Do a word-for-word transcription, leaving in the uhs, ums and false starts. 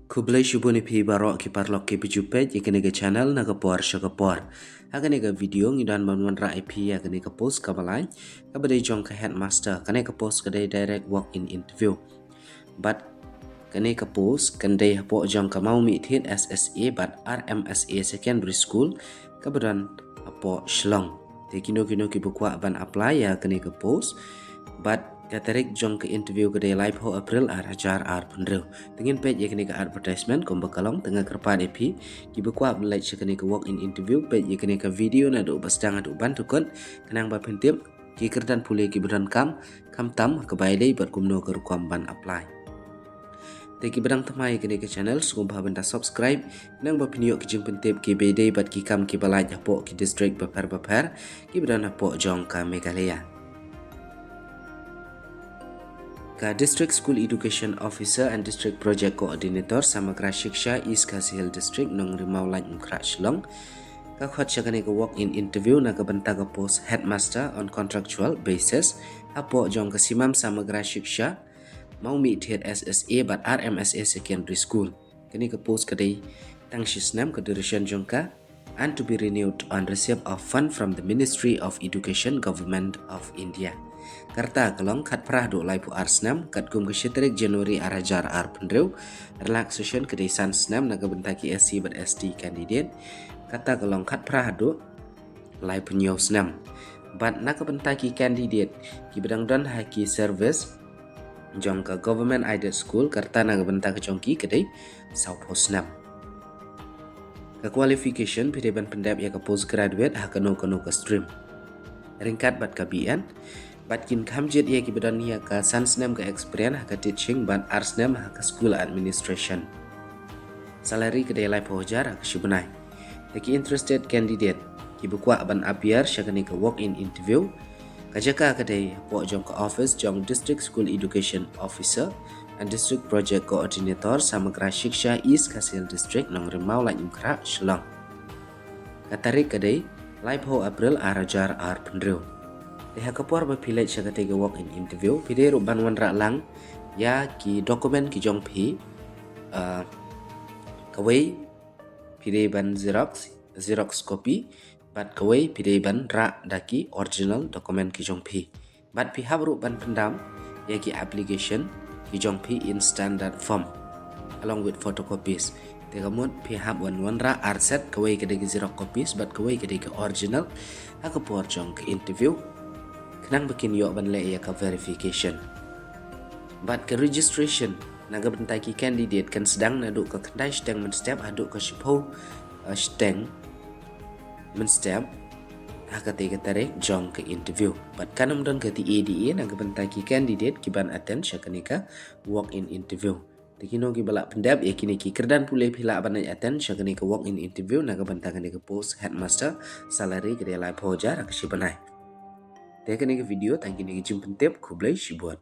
Khublei shibun ïa phi baroh ki paralok kiba ju peit ïa kane ka channel na ka por sha ka por. Ha kane ka video ngi don ban wanrah ïa phi ïa kane ka post kaba lai, kaba dei jong ka headmaster. Kane ka post ka dei direct walk-in interview. Bad kane ka post kan dei hapoh jong ka Mawmih Thied S S A bad R M S A Secondary School, kaba don hapoh Shillong. Te kino kino kiba kwah ban apply ïa kane ka post, bad ka tarik jong ka interview ka dei laiphew April ar hajar arphew hynriew. Te ngin peit ïa kane ka advertisement kumba ka long. Te nga kyrpad ïa phi kiba kwah ban leit sha kane ka walk-in interview, peit ïa kane ka video naduh ba sdang haduh ban da kut, khnang ba phin tip ki kyrdan pule kiba donkam, khamtam ha kaba ïadei bad kumno ka rukom ban apply. Te kiba dang thymmai ïa kane ka channel, sngewbha ban da subscribe, khnang ba phin ïoh ki jingpyntip kiba ïadei bad ki kam kiba lait hapoh ki district bapher bapher kiba don hapoh jong ka Meghalaya. Ka District School Education Officer and District Project Coordinator, Samagra Shiksha, East Khasi Hills District, Nongrim Mawlai Umkhrah, Shillong, ka khot sha kane ka walk-in interview na ka bynta ka post headmaster on contractual basis hapoh jong ka Simam Samagra Shiksha, Mawmih Thied S S A bad R M S A Secondary School. Kane ka post ka dei tang shi snem ka duration jong ka, and to be renewed on receipt of fund from the Ministry of Education, Government of India. Ka rta ka long khatphra haduh laiphew ar snem, katkum ka shi tarik January ar hajar arphew hynriew. Relaxation ka dei san snem na ka bynta ki S C bad S T candidate. Kata ka long khatphra haduh laiphew hynñiew snem. Bad na ka bynta ki candidate kiba dang don ha ki service jong ka government aided school, ka rta na ka bynta ka jong ki ka dei sawphew snem. Ka qualification, phi dei ban pyndep ïa ka postgraduate ha kano kano ka stream ryngkat bad ka B Ed. Bad kin kham jied ïa kiba don ïa ka san snem ka experience ha ka teaching bad ar snem ha ka school administration. Salary ka dei laiphew hajar ha ka shi bnai. Te ki interested candidate kiba kwah ban appear sha kane ka walk-in interview, ka jaka ka dei hapoh jong ka office jong District School Education Officer and District Project Coordinator, Samagra Shiksha, East Khasi Hills District, Nongrim Mawlai Umkhrah, Shillong. Ka tarik ka dei laiphew April ar hajar arphew hynriew. Te ha ka por ba phi leit sha kata ka walk-in interview, phi dei ruh ban wanrah lang ïa ki document ki jong phi. Ah, kawei phi dei ban xerox, xerox copy, bad kawei phi dei ban rah da ki original document ki jong phi. Bad phi hap ruh ban pyndam ïa ki application ki jong phi in standard form along with photocopies. Te ka mut phi hap ban wanrah ar set, kawei ka dei ki xerox copies bad kawei ka dei ki original ha ka por jong ka interview, khnang ba kin ïoh ban leh ïa ka verification. Bad ka registration na ka bynta ki candidate kan sdang naduh ka khyndai shiteng mynstep haduh ka shiphew, uh, shiteng mynstep ha kata ka tarik jong ka interview. Bad kan ym don ka T A D A na ka bynta ki candidate ki ban attend sha kane ka walk-in interview. Te kino kiba lah pyndep ïa kine ki kyrdan pule, phi lah ban attend sha kane ka walk-in interview na ka bynta kane ka post headmaster, salary ka dei laiphew hajar ha ka shi bnai. Te kane ka video tang kine ki jingpyntip, khublei shibun.